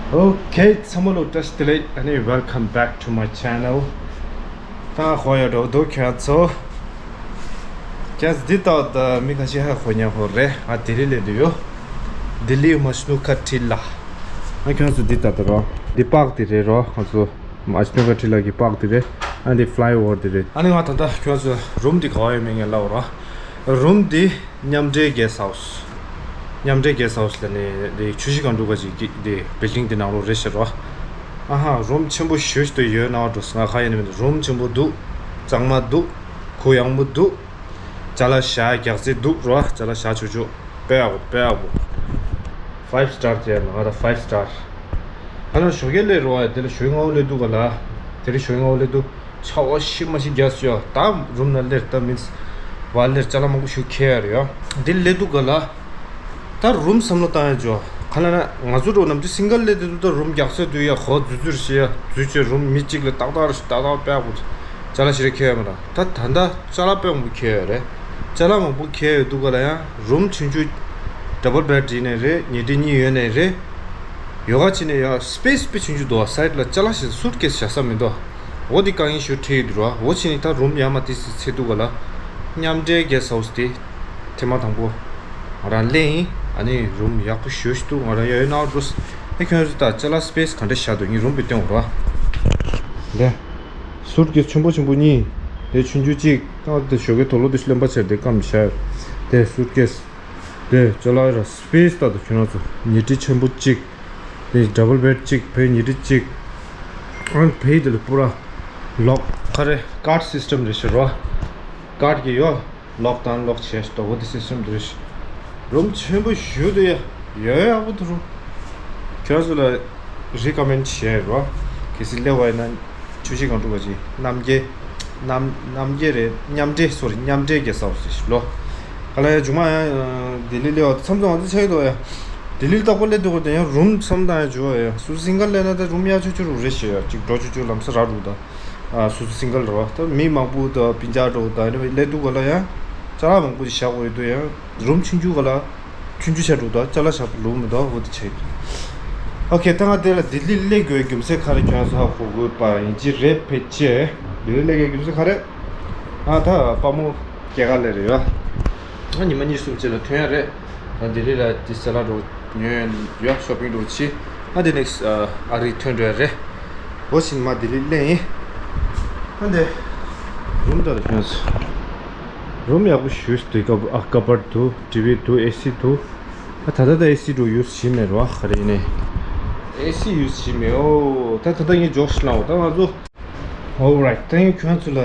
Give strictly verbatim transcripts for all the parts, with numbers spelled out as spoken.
Okay, ཚང་མ་ལ་བཀྲ་ཤིས་བདེ་ལེགས། ཨ་ནི་welcome back to my channel. ད་ཧོ་ཡོད་འགྲོ་འདུག་ཁྱོད་ཚོ། ཁྱེད་འདི་ལྟ་བུ་མི་ཁ་ཤས་ཧ་གོ་མྱོང་ཧོ་རེད། ང་ལྡི་ལི་ལ་འདུག་ཡོད། ལྡི་ལི་མ་ཤི་ནུ་ཁ་ཁྲི་ལ། ཨ་ཁྱོད་ཚོ་འདི་ལྟ་བུ་རོ། འདི་པག་དེ་རེད་རོ། ང་ཚོ་མ་ཤི་ནུ་ཁ་ཁྲི་ལ་གི་པག་དེ་རེད། ཨ་འདི་flyover་དེ་རེད། ཨ་ནི་ང་ད་ལྟ་ཁྱོད་ཚོ་རུམ་འདི་ག་བ་ཡོད་མེད་ངས་ལབ་རོ། རུམ་འདི་མཉམ་འབྲེལ་གེ་སི་ཧའུ་སི། མཉམ་འབྲེལ་གེ་སི་ཧའུ་སི་ལ་ནི་འདི་ཆུ་བཞི་སྒང་དྲུག་ག་ཅིག་གི་འདི་བིལ་ཌིང་འདི་ནང་ལོགས་རེད་ཤག་རོ། ཨ་ཧ། རུམ་ཆེན་པོ་ཞེ་ཅིག་ཡོད་ན་འགྲོ་ང་ཁ་ཡིན་ནི་མིན། རུམ་ཆེན་པོ་འདུག་གཙང་མ་འདུག་གུ་ཡངས་པོ་འདུག་ཅ་ལག་བཞག་རྒྱག་རྩེ་འདུག་རོ། ཅ་ལག་བཞག་ཆོག་ཆོག་དཔེ་ཡག་པོ། དཔེ་ཡག་པོ། five star་ཅེས་ང་ད་five star། ཨ་ན་ཞོགས་ཀས་སླེབས་རོ། ཨ་དེ་ལ་ཞོགས་སྔ་པོ་སླེབས་འདུག་ག་ལ། དེ་རིང་ཞོགས་སྔ་པོ་སླེབས་འདུག་ཆར་པ་ཤི་མ་ཤི་རྒྱག་སོང་ཡ། ད་རུམ་ནང་སླེབས་ད་མིན། བ་སླེབས་ཅ་ལག་མང་པོ་ཞིག་འཁྱེར་ཡ་རེད་ཡ། འདི་སླེབས་འདུག་ག་ལ། ད་རུམ་བསམ་བློ་བཏང་ཡ་འཇོག་ག་ལ་ན། ང་ཚོ་འགྲོ་ནམ་རྒྱུན་སིང་གལ་སླེབས་དུས་ད་རུམ་རྒྱག་ས་དུས་ཡ་གོ་རྫུ་འཛུལ་ཞེ་ཡ་རྫུ་ཆེ། རུམ་མི་གཅིག་ལ་ཏག་ཏག་རེ་ཞིག་ཏག་ཏག་དཔེ་ཡག་པོ་ཅ་ལག་ཞིག་རེ་འཁྱེར་ཡ་མ་ར། ད་ད་ད་ཅ་ལག་དཔེ་མང་པོ་འཁྱེར་ཡ་རེད། ཅ་ལག་མང་པོ་འཁྱེར་ཡོད་འདུག་ག་ལ། ཡང་རུམ་ཆུང་ཆུང་double bed་ཡིན་ནའི་རེད། ཉལ་ཁྲི་གཉིས་ཡོད་ནའི་རེད། ཡོ་ག་བྱེད་ནས་ཡ་སི་པེ་སི་དཔེ་ཆུང་ཆུང་འདུག་བ། སའིཌ་ལ་ཅ་ལག་ཞིག་སུཊ་ཀེ་སི་བཞག་ས་མི་འདུག་འོ་འདི་དཀའ་ངལ་ཞིག་འཕྲད་ཡོད་འདུག་ར། འོ་བྱས་ནས་ད་རུམ་ཡར་མར་ཏོག་ཙམ་ཚད་འདུག་ག་ལ། མཉམ་འབྲེལ་གེ་སི་ཧའུ་སི་དེ་ཐེངས་མ་དང་པོ་ང་རང་སླེབས་ཡིན། ཨ་ནི་རུམ་ཡག་པོ་ཞེ་ཅིག་འདུག་ང་རང་ཡ་ཡོད་ན་འགྲོ། ཨེ་ཁྱོད་ཚོ་ད་ཅ་ལག་སི་པེ་སི་ག་འདྲ་བཞག་འདུག་ངས་རུམ་དཔེ་སྟོན་དགོས་ར། ལེ། སུཊ་ཀེ་སི་ཆེན་པོ་ཆེན་པོ་གཉིས། དེ་ཆུང་ཆུང་གཅིག་ད་དེ་ཞོགས་ཀས་དུག་ལོག་དེ་ལོན་པ་ཆེར་དེ་སྐམ་བཞག་དེ་སུཊ་ཀེ་སི། དེ་ཅ་ལག་ར་སི་པེ་སི་ད་དུ་ཁྱོད་རང་ཚོ་ཉལ་ཁྲི་ཆེན་པོ་གཅིག་དེ་double bed་གཅིག་བའི་ཉལ་ཁྲི་གཅིག་ཨ་བའི་དེ་ལ་པུ་ར་ལོག་ག་རེ་ཀཌ་སིས་ཊམ་རེད་ཤག་རོ། ཀཌ་གི་ཡོ། ལོག་དང་ལོག་བྱས་ཏོ་བོ་དེ་སིས་ཊམ་དེ་རེད་ཤག་རུམ་ཆེན་པོ་ཞེ་ཅིག་ཡ། ཡ་ཡག་པོ་འདུག་རུམ། ཁྱོད་ཚོ་ལ་རི་ཀོ་མེན་ཌི་བྱས་རོ། གལ་སྲིད་སླེབས་པ་ཡིན་ན་ཆུ་བཞི་སྒང་དྲུག་ག་ཅིག་རྣམ་རྒྱལ། རྣམ་རྣམ་རྒྱལ་རེད། མཉམ་འབྲེལ་སོ་རི་མཉམ་འབྲེལ་གེ་སི་ཧའུ་སི་ཞིག་ལོ། ག་ལ་ཡ་མཇུག་མ་ཡ་ལྡི་ལི་སླེབས་པ་མཚམས་མཚམས་ང་ཚོ་ཆགས་ཡོད་དོ་ཡ། ལྡི་ལི་ལྟག་པར་སླེབས་དུས་སྐོར་དེ་ཡང་རུམ་མཚམས་དང་ཡ་འཇུ་བ་ཡ། སུ་སིང་གལ་སླེབས་ན་ད་རུམ་ཡ་ཆུ་ཆུ་རུ་རེད་ཤག་ཡ། གཅིག་འགྲོ་ཆུ་ཆུ་ལམ་སང་རག་འདུག་ད། ཨ་སུ་སུ་སིང་གལ་རེད་བ། ད་མི་མང་པོ་དང་སྤུན་ཀྱག་འགྲོ་དང་ཨ་ནི་སླེབས་དུས་སྐོར་ལ་ཡང་ཅ་ལག་མང་པོ་ཞིག་བཞག་དགོས་འདུག་ཡང་རུམ་ཆུང་ཆུང་སྐོར་ལ་ཆུང་ཆུང་ཆགས་འགྲོ་དང་ཅ་ལག་བཞག་པ་ལོང་མི་འདུག་འོ་དེ་བྱས། ཨོ་ཁེ། ད་ང་དེ་ལ་ལྡི་ལི་སླེབས་དགོས་རྒྱུ་མཚན་ག་རེ་ཁྱོད་ཚོ་ཧ་གོ་དགོས་པ་ཡིན་གཅིག་རེད་ཕལ་ཆེར། ལྡི་ལི་སླེབས་དགོས་རྒྱུ་མཚན་ག་རེ། ཨ་ད་དཔའ་མོ་སྐྱེས་སྐར་སླེབས་རེད་བ། ཨ་ཉི་མ་གཉིས་གསུམ་རྗེས་ལ་ཐོན་ཡ་རེད། ད་ལྡི་ལི་ལ་དེ་ཅ་ལག་འགྲོ་ཉོས་ཡོད། ཤོ་པིང་འགྲོ་ཕྱིན། ཨ་དེ་ནེག་སི་ཨ་རི་ཐོན་འགྲོ་ཡ་རེད། འོ་ཕྱིན་མ་ལྡི་ལི་སླེབས་ཡིན། ཨ་འདི་རུམ་ད་ལ་ཁྱོད་ཚོ། རུམ་ཡག་པོ་ཞེ་ཅིག་འདུག་ཨ་ཀ་བར་འདུག་ཊི་ཝི་འདུག་ཨེ་སི་འདུག་ཨ་ད་ད་ད་ཨེ་སི་འགྲོ་ཡུ་སི་བྱེད་མེད་རོ། ཨ་ག་རེ་ཡིན་ནའི་ཨེ་སི་ཡུ་སི་བྱེད་མེད། ཨོ་ད་ད་ད་ངས་འཇོག་ཤི་ལ་འོ་ད་ང་ཚོ། Alright། ད་ཡིན་ཁྱོད་ཚོ་ལ་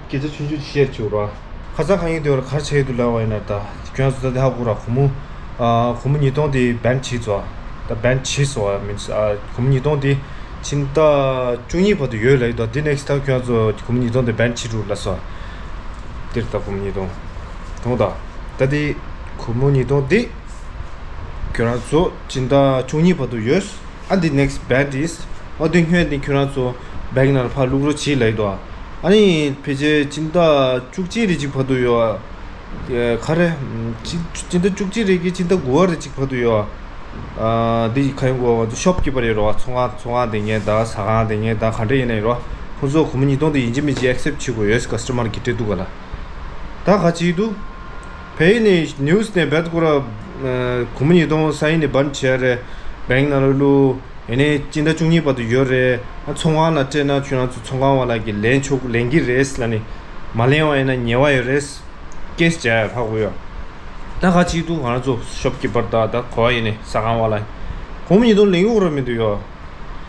སྐད་ཆ་ཆུང་ཆུང་ཅིག་བཤད་བཅུག་རོགས། ཁ་སང་གང་ཡིན་དེ་བར་ག་རེ་བྱས་ཡོད་འདུག་ལབ་པ་ཡིན་ན། ད་ཁྱོད་ཚོ་ད་དེ་ཧ་གོ་ར། སྒོར་མོ་ཨ་སྒོར་མོ་ཉིས་སྟོང་དེ་བྷེན་བྱས་སོང་། ད་བྷེན་བྱས་སོང་མིན་ཨ་སྒོར་མོ་ཉིས་སྟོང་དེ་ཕྱི་ཟླ་བཅུ་གཉིས་བར་དུ་ཡོད་ལབ་ཡོད། ད་དེ་ནེག་སི་ད་ཁྱོད་ཚོ་སྒོར་མོ་ཉིས་སྟོང་དེ་བྷེན་བྱེད་རུ་ལབ་སོང་། དེར་ད་སྒོར་མོ་ཉིས་སྟོང་དང་ད་ད་དེ་སྒོར་མོ་ཉིས་སྟོང་དེ་ཁྱོད་རང་ཚོ་ཕྱི་ཟླ་བཅུ་གཉིས་བར་དུ་ཡོད། ཨ་འདི་next ban is། ཨ་འདི་སྔོན་འདི་ཁྱོད་རང་ཚོ་བྷེང་ནང་ལ་ཕར་བླུག་རོགས་བྱེད་ལབ་ཡོད་དོ། ཨ་ནི་ཕལ་ཆེར་སྤྱི་ཟླ་བཅུ་གཅིག་རེ་གཅིག་བར་དུ་ཡོད། ཨ་ག་རེ། སྤྱི་སྤྱི་ཟླ་བཅུ་གཅིག་རེ་གི་སྤྱི་ཟླ་དགུ་པ་རེ་གཅིག་བར་དུ་ཡོད། ཨ་འདི་ག་ཡིན་གོ། ང་ཚོ་ཤོབ་ཀི་པར་ཡོད་རོ། ཚོང་ཁང་ཚོང་ཁང་དེ་ངས་ད་ཟ་ཁང་དེ་ངས་ད་ག་འདྲ་ཡིན་ན་ཡོད་རོ། ཁོང་ཚོ་སྒོར་མོ་ཉིས་སྟོང་དེ་ཡིན་གཅིག་མིན་གཅིག་accept་བྱེད་དགོས་ཡོད། customer་གི་སྤྲད་འདུག་ག་ལ། ད་ག་ཅིག་འདུག་བལ་ཡུལ་ནས་ནིའུ་སི་ནས་བལ་ཀོ་ར། ཨ་སྒོར་མོ་ཉིས་སྟོང་ས་ཡིན་ནས་ban་བྱས་རེད། བྷེང་ནང་ལ་བླུག་ཡིན་ནའི་སྤྱི་ཟླ་བཅུ་གཉིས་བར་དུ་ཡོད་རེད། ཨ་ཚོང་ཁང་ལ་སྤྲད་ན་ཁྱོད་རང་ཚོ་ཚོང་ཁང་བ་ལ་གི་ལེན་ཆོག་ལེན་གི་རེད་ལབ་ནི། མ་ལེན་པ་ཡིན་ན་ཉེས་པ་ཡོད་རེད། ཀེ་སི་རྒྱག་ཡ་ཧ་གོ་ཡོད། ད་ག་ཅིག་འདུག་ང་རང་ཚོ་ཤོབ་ཀི་པར་ད་ད་གོ་བ་ཡིན་ནའི་ཟ་ཁང་བ་ལ་སྒོར་མོ་ཉིས་སྟོང་ལེན་གི་ར་མི་འདུག་ཡོད།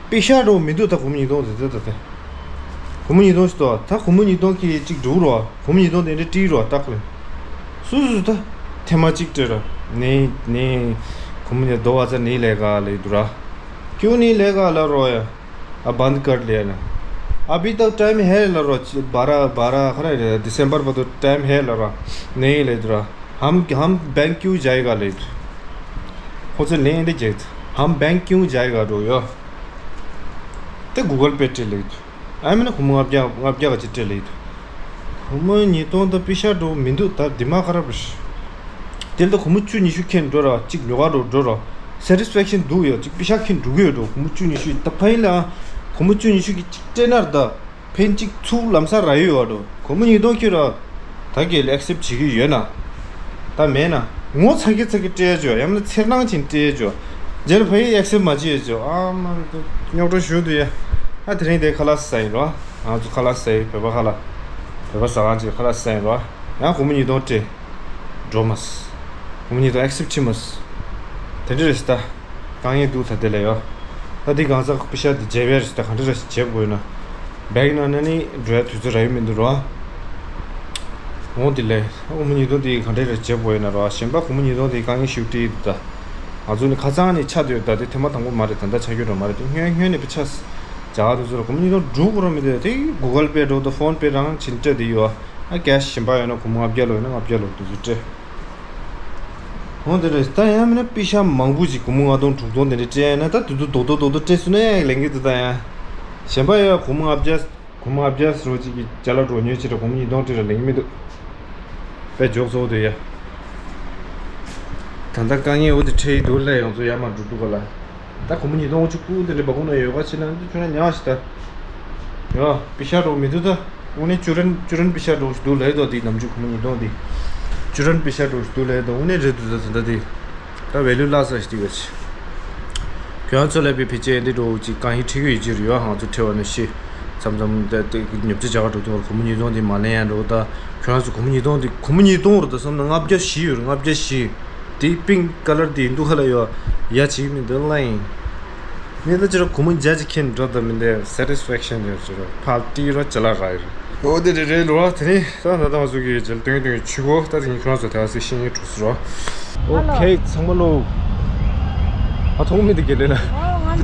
པེ་ཤ་འགྲོ་མི་འདུག་ད་སྒོར་མོ་ཉིས་སྟོང་དེ་དེ་དེ་དེ། སྒོར་མོ་ཉིས་སྟོང་ཞིག་འདུག་ད་སྒོར་མོ་ཉིས་སྟོང་གི་གཅིག་འགྲོ་རོགས། སྒོར་མོ་ཉིས་སྟོང་དེ་འདྲ་སྤྲད་རོགས་ད་གོ། སུ་སུ་ད་ཐེངས་མ་གཅིག་སྤྲད་ར། ནི་ནི་སྒོར་མོ་ཉིས་སྟོང་བ་ཚ་ནི་ལས་ཀ་ལས་འདུག་ར། क्यों नहीं लेगा ला रहा है? अब बंद कर लिया ना। अभी तो टाइम है ला रहा। बारह बारह खरा दिसंबर पर तो टाइम है ला रहा। नहीं ले रहा। हम हम बैंक क्यों जाएगा ले। ཁོ་ཚོ་ལན་འདི་བརྒྱབ། हम बैंक क्यों जाएगा འགྲོ་ཡོད། དེ་Google Pay སྤྲད་ལེ། ཨ་མིན་ན་སྒོར་མོ་ལྔ་བརྒྱ་ལྔ་བརྒྱ་ག་ཅིག་སྤྲད་ལེ། སྒོར་མོ་ཉིས་སྟོང་དང་པེ་ཤ་འགྲོ་མི་འདུག་ད་དེ་མ་ཁ་ར་བ་ཞིག་དེ་ལ་ད་སྒོར་མོ་བཅུ་ཉི་ཤུ་ཁྱེར་འགྲོ་ར། གཅིག་ཉོ་ག་འགྲོ་འགྲོ་ར། སེ་ཊི་སི་ཕེག་ཤན་འདུག་ཡོད་ཅིག་པི་ཤ་ཁྱིན་འགྲོ་གི་ཡོད་འགྲོ། སྒོར་མོ་བཅུ་ཉི་ཤུ་ད་ཕ་ཡིན་ལ་སྒོར་མོ་བཅུ་ཉི་ཤུ་གི་ཅིག་སྤྲད་ན་ར་ད་ཕན་ཅིག་ཚུགས་ལམ་སང་རག་ཡོད་འགྲོ། སྒོར་མོ་ཉིས་སྟོང་ཁྱོད་ར་ད་གལ་ཨེག་སེབ་བྱེད་ཀྱི་ཡོད་ན། ད་མེད་ན་ངོ་ཚ་གི་ཚ་གི་སྤྲད་ཅོ། ཡང་ན་ཚེར་སྣང་ཅན་སྤྲད་ཅོ། རྗེས་ལ་ཕ་ཡིས་ཨེག་སེབ་མ་བྱེད་ཅོ། ཨ་མ་རྙོག་དྲ་ཞུ་འདུག་ཡ། ཨ་དེ་རིང་དེ་ཁ་ལག་ཟ་ཡིན་རོ། ང་ཚོ་ཁ་ལག་ཟ་ཡིན། བོད་པ་ཁ་ལག་བོད་པ་ཟ་ཁང་ཅིག་ཁ་ལག་ཟ་ཡིན་རོ། ཡང་སྒོར་མོ་ཉིས་སྟོང་སྤྲད། འགྲོ་མ་སོང་། སྒོར་མོ་ཉིས་སྟོང་ཨེག་སེབ་བྱེད་མ་སོང་། དེ་འདྲ་རེད་ད། དཀའ་ངལ་འདུག་ད་དེ་ལ་ཡོ། ད་འདི་གང་ཟག་པི་ཤ་འདི་བརྗེ་བས་རེད་ད། གང་འདྲ་རེད་བརྗེ་དགོས་ན། བེག་ནང་ན་ནི་འགྲོ་ཡ་དུས་ཚོད་རག་ཡོད་མི་འདུག་རོ། འོ་དེ་ལས་སྒོར་མོ་ཉིས་སྟོང་དེ་གང་འདྲ་རེད་བརྗེ་དགོས་ན་རོ། གཞན་པ་སྒོར་མོ་ཉིས་སྟོང་དེ་དཀའ་ངལ་ཞིག་འཕྲད་ཡོད་འདུག་ད། ང་ཚོ་ནི་ཁ་ཚང་ནི་ཆ་དེ་ཡོད་ད། དེ་ཐེངས་མ་དང་པོ་མ་རེད། ད་ལྟ་ཆ་རྒྱུས་རོ་མ་རེད། དེ་སྔོན་སྔོན་ནས་པི་ཆ་ཇ་དུས་ཚོད་རོ། སྒོར་མོ་ཉིས་སྟོང་འགྲོ་དགོས་རོ་མི་འདུག་དེ་གུ་གལ་པེ་འགྲོ་ད། ཕོན་པེ་རང་བྱིན་སྤྲད་དེ་ཡོད། ཨ་ཀེ་ཤི་གཞན་པ་ཡོད་ན་སྒོར་མོ་ལྔ་བརྒྱ་ལོ་ཡོད་ན་ལྔ་བརྒྱ་ལོ་དུས་ཚོད་སྤྲད། འོ་དེ་རེད། ད་ཡང་མིན་ན་པི་ཤ་མང་པོ་ཅིག་སྒོར་མོ་ལྔ་སྟོང་དྲུག་སྟོང་དེ་འདྲ་སྤྲད་ན་ད་དུས་ཚོད་རྡོག་རྡོག་རྡོག་རྡོག་སྤྲད་སོང་ན་ཡང་ལེན་གི་འདུག་ད་ཡང་གཞན་པ་ཡང་སྒོར་མོ་ལྔ་བརྒྱ་སྒོར་མོ་ལྔ་བརྒྱ་ཟེར་བ་ཅིག་གི་ཅ་ལག་འགྲོ་ཉོས་ཅིག་ར་སྒོར་མོ་ཉིས་སྟོང་སྤྲད་ར་ལེན་གི་མི་འདུག་དཔེ་འཇོག་ཚོགས་དེ་ཡ། ད་ལྟ་དཀའ་ངལ་འོ་དེ་འཕྲད་ཡི་འདུག་ལས་ཡོང་ཚོ་ཡར་མར་འགྲོ་འདུག་ག་ལ། ད་སྒོར་མོ་ཉིས་སྟོང་གཅིག་པུ་དེ་འདྲ་སྦ་ཁུག་ན་ཡོད་ག་ཕྱིན་ན་འདི་ཁྱོད་རང་ཉག་ཞིག་ད། ཡོ། པི་ཤ་འགྲོ་མི་འདུག་ད། དངོས་གནས་ཅུ་རན་ཅུ་རན་པི་ཤ་འགྲོ་ཞིག་འདུག་ལས་དོ་འདི་ནམ་རྒྱུན་སྒོར་མོ་ཉིས་སྟོང་འདི། ཅུ་རན་པི་ཤ་འགྲོ་ཞིག་འདུག་ལས་དོ་དངོས་གནས་རེད་འདུག་ད་ད་འདི། ད་ཝེ་ལུ་བརླག་ས་ཞིག་འདི་ག་ཅི། ཁྱོད་རང་ཚོ་ལས་པའི་ཕི་ཅེ་འདི་འགྲོ་ཅིག་གང་ཡིན་ཁྲིད་གི་ཡོད་ཅི་རེད་ཡོ། ཧང་ཚོ་ཁྲེལ་བ་ནི་ཤི། མཚམས་མཚམས་ད་དེ་ཉོ་ཆ་བྱ་བ་འགྲོ་དུས་སྒོར་མོ་ཉིས་སྟོང་འདི་མ་ལེན་ཡ་འགྲོ་ད། ཁྱོད་རང་ཚོ་སྒོར་མོ་ཉིས་སྟོང་འདི་སྒོར་མོ་ཉིས་སྟོང་རུ་ད་སོང་ན་ལྔ་བརྒྱ་བཞི་ཡོད་རེད། ལྔ་བརྒྱ་བཞི། དེའི་pink colour དེ་འདུག་ཁ་ལ་ཡོད། ཡ་ཅིག་མི་འདུག་ལ་ཡིན། མི་ལ་ཅི་ར་སྒོར་མོ་བརྒྱ་ཅིག་ཁྱེར་འགྲོ་ད་མི་འདུག satisfaction དེ་ཅི་ར་ཕར་ཏི་ར་ཅ་ལག་ར་ཡིན། འོ་དེ་རེད་རེད་ལོ། དེ་ནི་ད་ད་ད་ང་ཚོ་གི་རྗེས་ལ་སྟོན་སྟོན་ཆུ་གོ་ད་དེ་ནི་ཁྱོད་རང་ཚོ་དེ་བ་སི་ཤེས་ཉེ་གྲུ་སི་རོ། ཨོ་ཁེ་ཚང་མ་ལོ། ཨ་ཐོང་མི་དེ་གེ་ལེ་ན།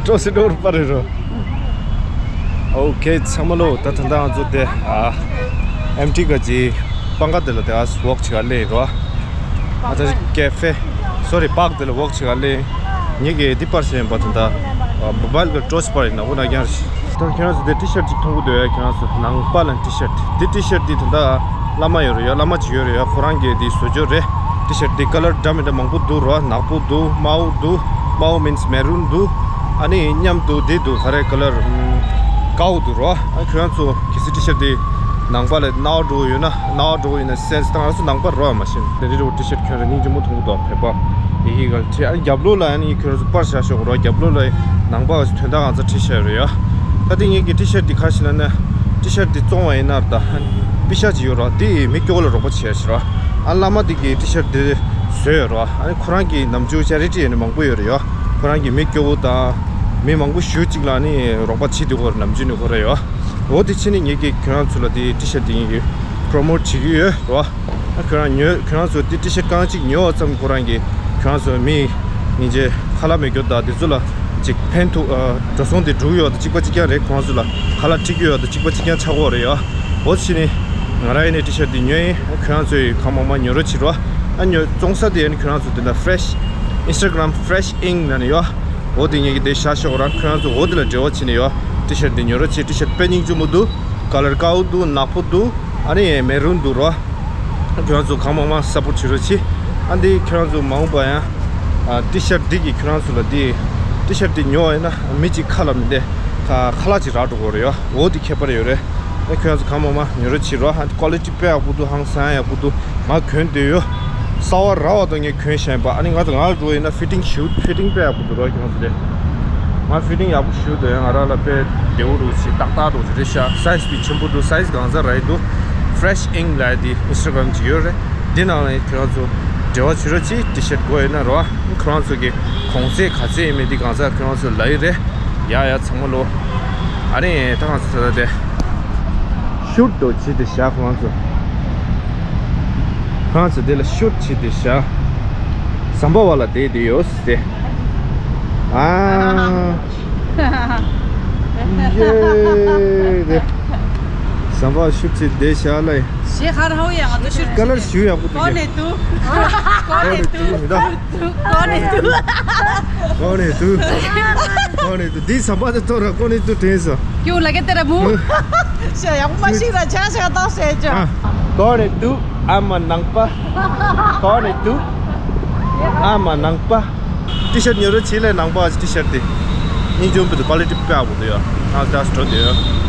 ཏྲོ་སི་ཏྲོ་རུ་པ་རེད་རོ། ཨོ་ཁེ་ཚང་མ་ལོ། ད་ད་ད་ང་ཚོ་དེ་ཨ་ཨེམ་ཊི་ག་ཅི་པང་ཁ་དེ་ལ་དེ་ཨ་ཝོག་བྱེད་ག་ལེ་རོ། ཨ་ད་ཀེ་ཧྥེ། སོ་རི་པག་དེ་ལ་ཝོག་བྱེད་ག་ལེ། ངེད་ཀྱི་འདི་པར་ཞེན་པ་དེ་འདྲ། མོ་བལ་གི་ཊོར་ཆི་པར་ཡིན་ན་འོ་ན་རྐྱང་རེད། ད་ཁྱོད་རང་ཚོ་དེ་ཊི་ཤར་ཊི་ཅིག་མཐོང་གི་འདུག་ཡ། ཁྱོད་རང་ཚོ་ནང་པ་ལ་ཊི་ཤར་ཊི་དེ། ཊི་ཤར་ཊི་དེ་དེ་འདྲ་བླ་མ་ཡོད་རེད་ཡ། བླ་མ་ཅིག་ཡོད་རེད་ཡ། ཁོ་རང་གི་དེ་བཟོ་བཅོས་རེད། ཊི་ཤར་ཊི་དེ་ཀ་ལར་འདྲ་མི་འདྲ་མང་པོ་འདུག་རོ། ནག་པོ་འདུག་དམར་པོ་འདུག་དམར་པོ་མིན་སི་མེ་རུན་འདུག་ཨ་ནི་མཉམ་དུ་དེ་འདུག་ག་རེ་ཀ་ལར་ཀའོ་འདུག་རོ། ཨ་ཁྱོད་རང་ཚོ་གལ་སྲིད་ཊི་ཤར་ཊི་དེ་ནང་པ་ལ་ནག་འགྲོ་ཡོད་ན་ནག་འགྲོ་ཡིན་ན་སེན་སི་ད་ང་ཚོ་ནང་པ་རོ་མ་ཤེས་དེ་འདྲ་རོ། ཊི་ཤར་ཊི་ཁྱོད་རང་སྙིང་རྗེ་མོ་མཐོང་གི་འདུག་བོད་པ་ཡི་གེ་ག་ལ་ཁྲིད། ཨ་ནི་རྒྱབ་ལོགས་ལ་ཨ་ནི་ཁྱོད་རང་ཚོ་པར་བཞག་ཤོག་རོ། རྒྱབ་ལོགས་ལ་ནང་པ་ག་ཚོད་དོན་དག་གང་ཚ་ཁྲིད་བཞག་ཡོད་རེད་ཡ། ད་དེ་ངེད་ཀྱི་ཊི་ཤར་ཊི་འདི་ག་ཞིག་ལབ་ན། ཊི་ཤར་ཊི་འདི་བཙོང་བ་ཡིན་ན་ད་པི་ཤ་ཅིག་ཡོད་རོ། འདི་མི་སྐྱོ་བོ་ལ་རོགས་པ་བྱེད་ཡ་ཞིག་རོ། ཨ་བླ་མ་འདི་གི་ཊི་ཤར་ཊི་འདི་བཟོས་ཡོད་རོ། ཨ་ནི་ཁོ་རང་གི་ནམ་རྒྱུན་ཅེ་རི་ཊི་ཡིན་ན་མང་པོ་ཡོད་རེད་ཡོ། ཁོ་རང་གི་མི་སྐྱོ་བོ་དང་མི་མང་པོ་ཞུ་གཅིག་ལ་ནི་རོགས་པ་བྱེད་དུས་ཁོ་ར་ནམ་རྒྱུན་ནི་ཁོ་ར་ཡོ། འོ་དེ་ཕྱིན་ནི་ངེད་ཀྱི་ཁྱོད་རང་ཚོ་ལ་དེ་ཊི་ཤར་ཊི་དེ་ངེད་ཀྱི་པྲོ་མོ་ཊི་བྱེད་ཀྱི་ཡོད་རོ། ཨ་ཁྱོད་རང་ཉོས་ཁྱོད་རང་ཚོ་དེ་ཊི་ཤར་ཊི་རྐང་གཅིག་ཉོས་པ་ཙམ་ཁོ་རང་གིས་ཁྱོད་རང་ཚོ་མི་སྙིང་རྗེ་ཁ་ལག་མེད་རྒྱུ་དང་དེ་ཚོ་ལ་ཅིག་ཕན་ཐོགས། ཨ་འགྲོ་སོང་དེ་འགྲུབ་ཡོད་དང་གཅིག་པ་གཅིག་རྐྱང་རེད། ཁོ་རང་ཚོ་ལ་ཁ་ལག་འཁྲིད་ཀྱི་ཡོད་དང་གཅིག་པ་གཅིག་རྐྱང་ཆགས་ཀྱི་ཡོད་རེད་ཡ། འོ་ཕྱིན་ནི་ང་རང་ཡིན་ནའི་ཊི་ཤར་ཊི་དེ་ཉོས་ཡིན། ཨ་ཁྱོད་རང་ཚོ་ཡི་གང་མང་མང་ཉོ་རོགས་བྱེད་རོགས། ཨ་ཉོ་བཙོང་ས་དེ་ཡིན་ཁྱོད་རང་ཚོ་དེ་ན་ཕི་རེ་ཤི་ཨིན་སི་ཊ་གྷ་རམ་ཕི་རེ་ཤི་ཨིང་ལབ་ནི་ཡོད། འོ་དེ་ངེད་ཀྱི་དེ་བཞག་ཤོག་རང་ཁྱོད་རང་ཚོ་འོ་དེ་ལ་འབྲེལ་བ་བྱེད་ནི་ཡོད། ཊི་ཤར་ཊི་དེ་ཉོ་རོགས་བྱེད། ཊི་ཤར་ཊི་དཔེ་སྙིང་རྗེ་མོ་འདུག་ཀ་ལར་ཀའོ་འདུག་ནག་པོ་འདུག་ཨ་ནི་མེ་རུན་འདུག་རོ། ཁྱོད་རང་ཚོ་གང་མང་མང་སབ་པོར་བྱེད་རོགས་གྱིས། ཨ་འདི་ཁྱོད་རང་ཚོ་མ་འོངས་པ་ཡང་ཨ་ཊི་ཤར་ཊི་འདི་གིས་ཁྱོད་རང་ཚོ་ལ་འདི་ཊི་ཤར་ཊི་འདི་ཉོ་བ་ཡིན་ན་མི་གཅིག་ཁ་ལ་མི་བདེ། ཁ་ཁ་ལག་ཅིག་རག་འགྲོ་གི་རེད་ཡ། འོ་འདི་ཁྱད་པར་ཡོད་རེད། ཨ་ཁྱོད་རང་ཚོ་གང་མང་མང་ཉོ་རོགས་བྱེད་རོགས། ཨ་ཀོ་ལི་ཊི་དཔེ་ཡག་པོ་འདུག་ཧང་སང་ཡག་པོ་འདུག་ང་གྱོན་བསྡད་ཡོད། གསར་པ་རག་པ་དང་ངས་གྱོན་བཞག་ཡིན་པ། ཨ་ནི་ང་ཚོ་ང་ལ་འགྲོ་ཡིན་ན་ཕི་ཊིང་ཞུ་ཕི་ཊིང་དཔེ་ཡག་པོ་འདུག་རོགས་ཁྱོད་རང་ཚོ་དེ། ང་ཕི་ཊིང་ཡག་པོ་ཞུ་འདུག་ཡ། ང་རང་ལ་དཔེ་བདེ་པོ་འདུག་ཅིག་ཏག་ཏག་འདུག་ཅིག་རེད་ཤག་སའི་ཛི་དེ་ཆེན་པོ་འདུག་སའི་ཛི་གང་ཚ་རག་གི་འདུག་ཕི་རེ་ཤི་ཨིང་ལབ་ཡ་དེ་ཨིན་སི་ཊ་གྷ་རམ་ཅིག་ཡོད་རེད། འདི་ནང་ལ་ཁྱོད་རང་ཚོ་འབྲེལ་བ་བྱེད་རོགས་གྱིས། ཊི་ཤར་ཊི་དགོས་ཡོད་ན་རོ། ཁྱོད་རང་ཚོ་གི་གོང་ཚད་ག་ཚད་ཡིན་མིན་འདི་གང་ཚ་ཁྱོད་རང་ཚོ་ལབ་ཡི་རེད་ཡ། ཡ་ཚང་མ་ལོ། ཨ་ནི་ད་ང་ཚོ་ད་ལྟ་དེ་ཤུཊ་འདྲ་བྱེད་དེ་བཞག་ཁོ་རང་ཚོ། ཁོ་རང་ཚོ་དེ་ལ་ཤུཊ་བྱེད་དེ་བཞག་ཟམ་པ་བ་ལ་བསྡད་དེ་ཡོད་ཟེར་ཏེ། ཨ། ཡེ་དེ། ཟམ་པ་ཤུཊ་བྱེད་དེ་བཞག་ལ། ཞེ་ཧ་ར་ཧོ་ཡ་ང་ཚོ་ཤུཊ་ཀ་ལར་ཞུ་ཡག་པོ་འདུག་ག་ནས་འདུག་ག་ནས་འདུག་ག་ནས་འདུག་ག་ནས་འདུག་ག་ནས་འདུག་འདི་ཟམ་པ་དེ་ཐོག་ར་ག་ནས་འདུག་དྲན་སོང་། ཀྱུ་ལ་གེ་ཏེ་ར་མུ། ཤ་ཡག་པོ་མ་ཤེས་ར་ཆ་ཤ་ཏོག་ཤེས་ཅོ། ཨ། ག་ནས་འདུག་ཨ་མ་ནང་པ། ག་ནས་འདུག་ཨ་མ་ནང་པ། T-shirt ཉོ་རོགས་བྱེད་ལས། ནང་པ་T-shirt དེ་སྙིང་རྗེ་མོ་འདུག quality དཔེ་ཡག་པོ་འདུག་ཡ། ཨ་ད་སྤྲོ་འདུག་ཡ།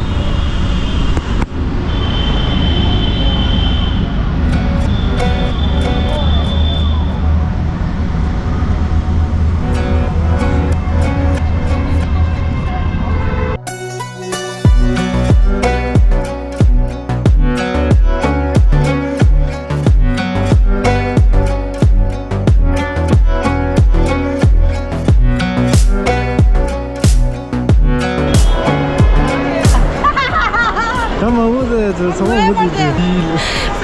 ད་མ་འོ་དེ་ཚོ་ཚང་མ་འོ་དེ་དེ།